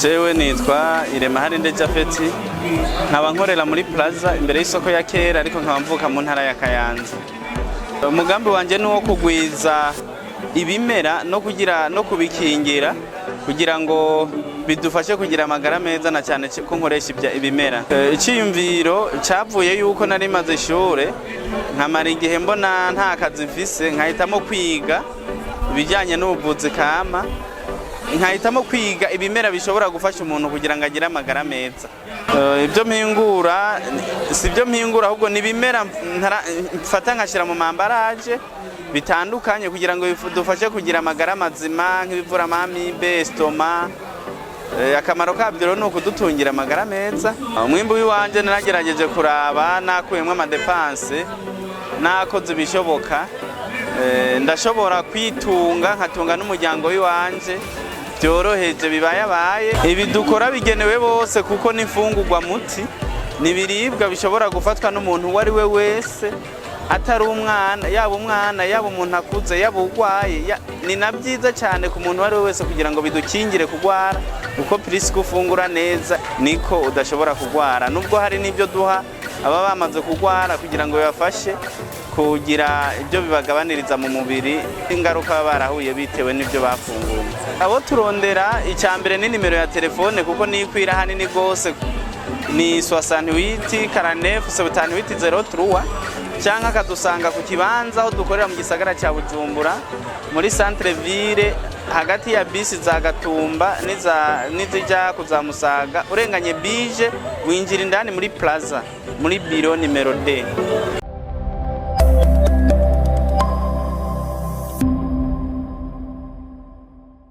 Jewe nitwa Irema Harinde Jafeti, nkaba nkorera muri Plaza imbere y'isoko ya kera, ariko nkaba mvuka mu ntara ya Kayanza. Umugambi wanje ni uwo kugwiza ibimera no kugira no kubikingira kugira ngo bidufashe kugira amagara meza, na cyane ko nkoresha ibimera. Iciyumviro cavuye yuko nari maze ishure, nkamara igihe mbona nta kazi mfise, nkahitamo kwiga ibijyanye n'ubuvuzi kama, nkahitamo kwiga ibimera bishobora gufasha umuntu kugira ngo agire amagara meza. Ibyo mpingura si ibyo mpingura, ahubwo ni ibimera mfata nkashyira mu ma emballages bitandukanye kugira ngo bidufashe kugira amagara mazima, nk'ibivura ama amibes, estomac. Akamaro kabyo rero ni ukudutungira amagara meza. Umwimbu w'iwanje naragerageje kuraba, nakuyemwo ama dépenses, nakoze ibishoboka, ndashobora kwitunga nkatunga n'umuryango w'iwanje byoroheje bibayabaye. Ibi dukora bigenewe bose kuko n'imfungurwa muti, ni ibiribwa bishobora gufatwa n'umuntu uwo ari we wese, atari umwana, yaba umwana, yaba umuntu akuze, yaba urwaye. Ni na byiza cyane ku muntu uwo ari we wese kugira ngo bidukingire kurwara, kuko plus ufungura neza niko udashobora kurwara, nubwo hari n'ibyo duha aba bamaze kurwara kugira ngo bibafashe kugira ibyo bibagabaniriza mu mubiri ingaruka baba barahuye bitewe n'ibyo bafunguye. Abo turondera, icya mbere ni nimero ya telefone, kuko niyo ikwira hanini rwose, ni 68 49 78 03, cyangwa akadusanga ku kibanza aho dukorera mu gisagara cya Bujumbura, muri centre ville, hagati ya bisi za Gatumba n'izijya kuza Musaga. Urenganye bije, winjira indani muri Plaza, muri biro nimero D.